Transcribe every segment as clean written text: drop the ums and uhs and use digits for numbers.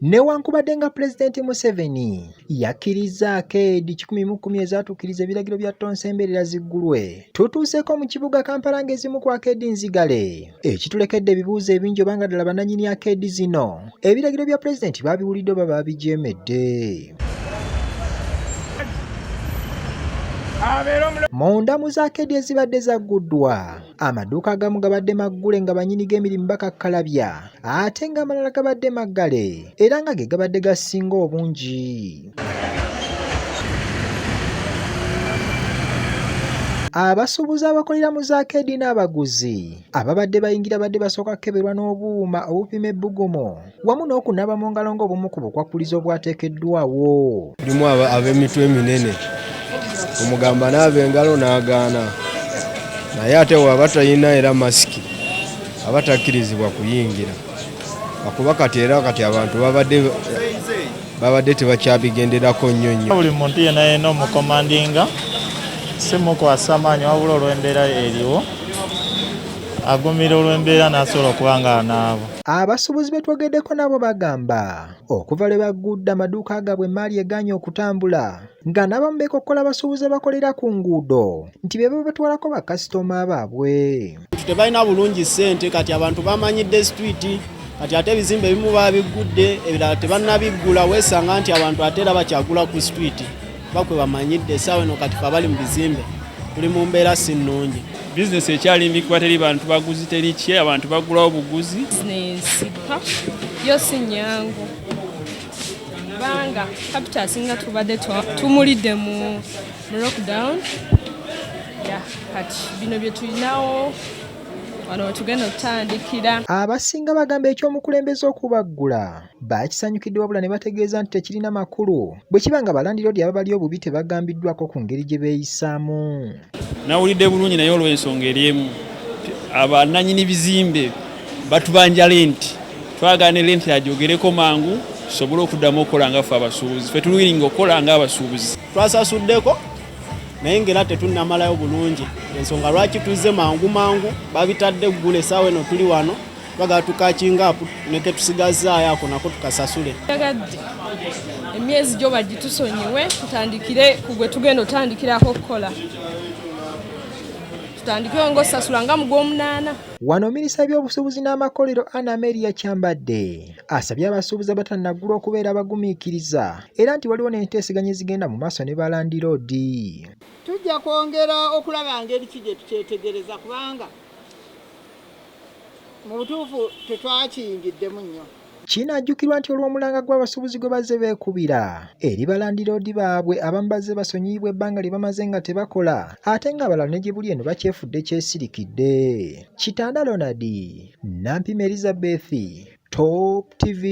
Newankubadde nga Pulezidenti Museveni yakkirizza akeedi 110 ezaatuukiriza ebiragiro bya tonsemberera ziggulwe, tutuuseeko mu kibuga Kampala ng'ezimu ku akeedi nzigale, ekitulekedde ebibuuzo ebingi oba nga ddala bannannyini akeedi zino ebiragiro bya Pulezidenti baabiwulidde oba baabijeemedde. Munda mu zaakeedi ezibadde zagguddwa, amaduuka agamu gabadde maggule nga bannyini g'emirimu bakakkalabya ate ng'amalala gabadde maggale era nga ge gabadde gasinga obungi. Abasuubuzi abakolera mu zaakeedi n'abaguzi ababadde bayingira badde basooka kukeberwa n'obuuma obupima ebbugumu wamu n'okunaaba mu ngalo ng'obumu ku bukwakkulizo obwateekeddwawo. Mulimu ab'emitwe eminene, omugamba naaba engalo n'agaana, naye ate waba talina era masiki aba takkirizibwa kuyingira akuba kati era kati abantu babadde tebakyabigenderako nnyo nnyo. Buli muntu yenna yenna omukomandinga si mukwasa maanyi wabula olw'embeera eriwo agumira olw'embeera n'asobola okuba nga anaaba. Abasuubuzi be twogeddeko nabo bagamba okuva lwe baggudde amaduuka gaabwe emmaali egaanye okutambula nga n'abamu beekokkola abasuubuzi abakolera ku nguudo nti be babatwalako bakasitoma baabwe. Tebalina bulungi ssente kati abantu bamanyidde street kati ate ebizimbe ebimu babiggudde ebirala tebannabiggula, weesanga nti abantu ate era bakyagula ku street bakwe bamanyidde essaawa eno kati fe abali mu bizimbe tuli mu mbeera si nnungi. Bizinesi ekyali mbi kuba teri bantu baguzi, teri ki, abantu bagulawo buguzi. Bizinesi yo si nnyangu kubanga capital asinga tubadde tumulidde mu lockdown. Ya kati bino bye tulinawo wano wetugenda okutandikira. Abasinga bagamba eky'omukulembeze okubaggula bakisanyukidde wabula ne bategeeza nti tekirina makulu bwe kiba nga balandiroodi ababali obubi tebagambiddwako ku ngeri gye beeyisaamu. Nawulidde bulungi naye olw'ensonga eri emu abannannyini bizimbe batubanja lenti, twagala ne lenti agyogereko mangu tusobole okuddamu okukola nga ffe abasuubuzi, ffe tuluwiringa okukola nga abasuubuzi. Twasasuddeko naye ng'era tetunnamalayo bulungi, ensonga lwaki tuzze mangu mangu babitadde eggulu essaawa eno tuli wano twagala tukakinga apu ne ketusigazzaayo ako nako tukasasule. Yagadde emyezi gyo bagitusonyiwe tutandikire ku gwe tugenda otandikirako okukola, tutandikewo ng'osasula nga mu gw'omunaana. Wano minisita w'ebyobusuubuzi n'amakolero Anna Amelia Kyambadde asabye abasuubuzi abatannaggulwa okubeera abagumiikiriza era nti waliwo n'enteeseganya ezigenda mu maaso ne balandiroodi. Tujja kwongera okulaba ngeri ki gye tukyetegereza kubanga mu butuufu tetwakiyingiddemu nnyo. Kinajjukirwa nti olw'omulanga gw'abasuubuzi gwe bazze beekubira eri balandiroodi baabwe abamu bazze basonyiyibwa ebbanga lye bamaze nga tebakola ate ng'abalala ne gye buli eno bakyefudde kyesirikidde. Kitanda Ronald, Nampima Elizabeth, Top TV,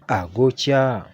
Agokya.